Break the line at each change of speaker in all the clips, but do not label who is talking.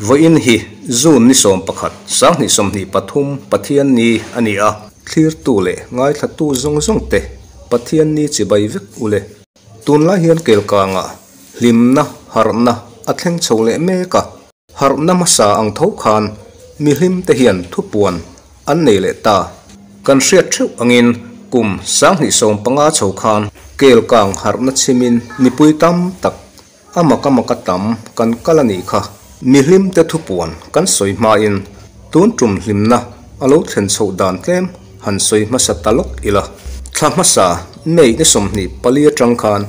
Vawiin hi June ni 11, 2023 Pathianni a ni a, thlirtu leh ngaithlatu zawng zawng te Pathianni chibai vek u le. Tunlai hian Kelkangah hlimna, harhna a thleng chho leh mek a, harhna hmasa ang tho khan mihlim te hian thupuan an nei leh ta. Kan hriat theuh angin kum 2015 chho khan Kelkang harhna chhimin mipui tam tak a mak a mak a tam kan kal a nih kha. Mihlim te thupuan kan sawi hmain tun tum hlimna a lo thlen chhoh dan tlem han sawi hmasa ta lawk ila. Thla hmasa May ni 24 atang khan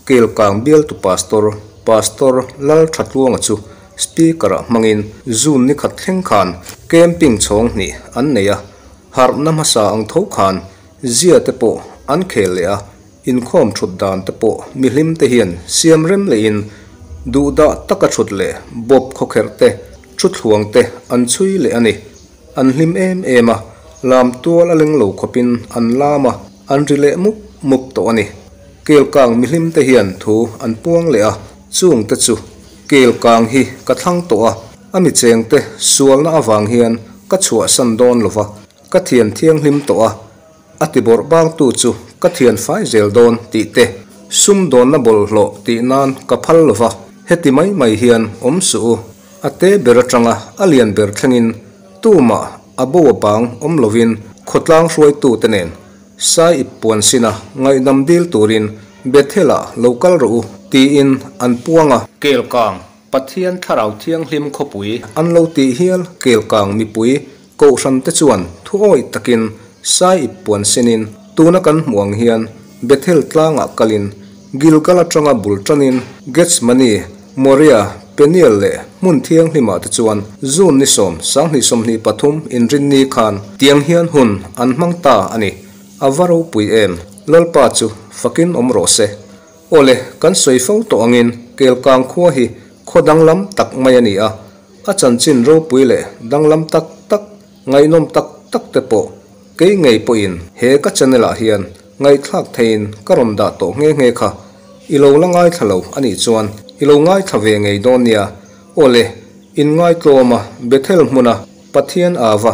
Kelkang bialtu pastor, Pastor Lalthatluanga chu Speaker ah hmangin June ni khat thleng khan camping chhawng hnih an nei a, harhna hmasa ang tho khan zia te pawh an khel leh a, inkhawm thut dan te pawh mihlim te hian siam rem lehin duhdah taka thut leh bawp khawkherh te, thuthluang te an chhui leh a ni. An hlim em em a, lam tual a leng lo khawpin an lam a, an ri leh mup mup tawh a ni. Kelkang mihlim te hian thu an puang leh a, chung te chu Kelkang hi ka thlang tawh a, a mi cheng te sualna avang hian ka chhuahsan dawn lova, ka thian thianghlim tawh a, a ti bawrh bang tu chu ka thian fai zel dawn tih te, sumdawnna bawlhhlawh tih nan ka phal lova, heti mai mai hian awm suh u, a te ber atanga a lian ber thlengin tumah a bo a bang awm lovin khawtlang hruaitu te nen sai ip puan sina ngaihdam dil turin Bethel-ah lo kal rawh u tiin an puang a. Kelkang Pathian Thlarau Thianghlim khawpui an lo tih hial Kelkang mipui Kohhran te chuan thu awih takin sai ip puan sinin tuna kan hmuh ang hian Bethel tlangah kalin Gilgal atanga bul tanin Gethsemane, Moria, Peniel leh hmun thianghlimah te chuan June ni 10, 2023 inrinni khan tiang hian hun an hmang ta a ni. A va ropui em! Lalpa chu fakin awm rawh se. Awle, kan sawi fo tawh angin Kelkang khua hi khaw danglam tak mai a ni a, a chanchin ropui leh danglam tak tak, ngaihnawm tak tak te pawh kei ngei pawhin he ka channel ah hian ngaihthlak theiin ka rawn dah tawh nghe nghe kha. I lo la ngaithla lo a nih chuan i lo ngaithla ve ngei dawn nia. Awle, in ngaitlawma Bethel hmuna Pathian ava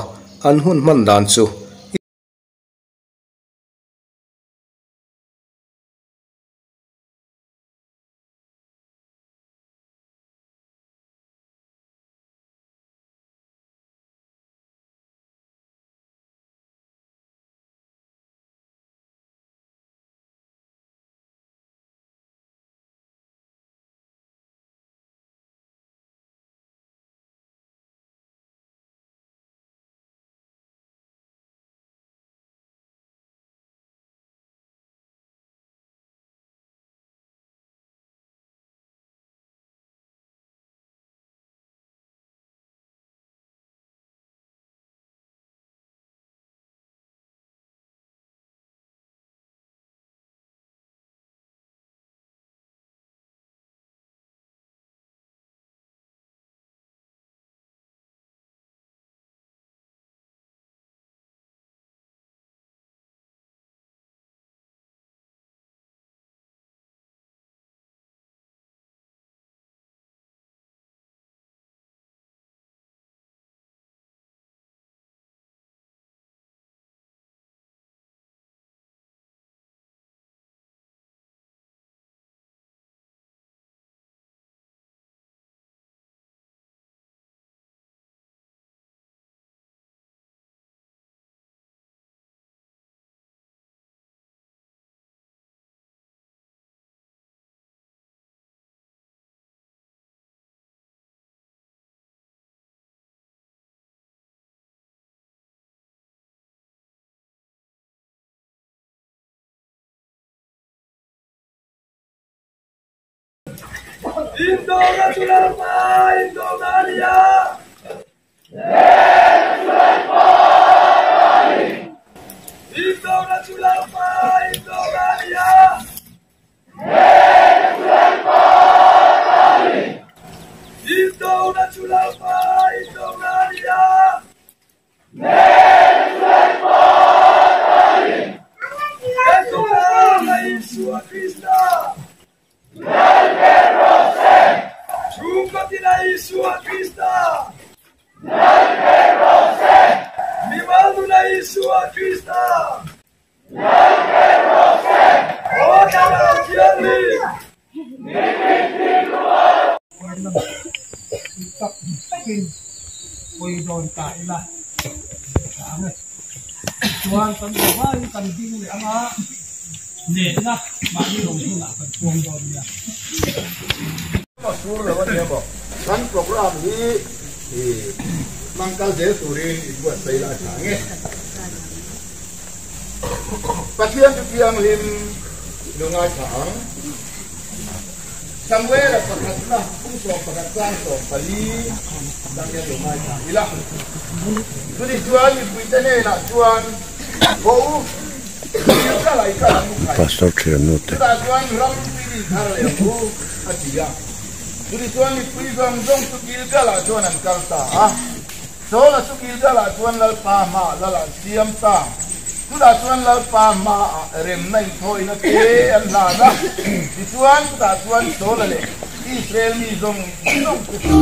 an hun hman dan chu i.
Indona chu Lalpa, Indona a nia. Indona chu Lalpa indona a ni a. Kan Kohhran Isua Krista. Chhungkaw tina Isua Krista. Mimal nuna Isua Krista. Aw Thlarau Thianghlim.
Tak takin pui dawn ta ila tha ang e. Chuan kan zavaiin kan ding leh anga nehna mahni awm hunah kan puang dawn nia.
Sur lo a nia maw? Kan program hi hmang kal zel turin in buatsaih la a tha ang e. Pathian chu thianghlim lu ngaithla ang. Samuela pakhatna kum 11 chang 14 chang hian lo ngaithla ila. Chutih chuan mipuite hnenah chuan Haw u, thil ka lai ka ang u khai.
Pastor thiannu te.
Chutah chuan ram tuili thar leh ang u, a ti a. Chutih chuan mipui zawng zawng chu Gilgal-ah chuan an kal ta a. Saula chu Gilgal-ah chuan Lalpa hmaah lal an siam ta. Chutah chuan Lalpa hmaah remna inthawina te an hlan a. Tichuan, chutah chuan Saula leh Israel mi zawng zawng chu.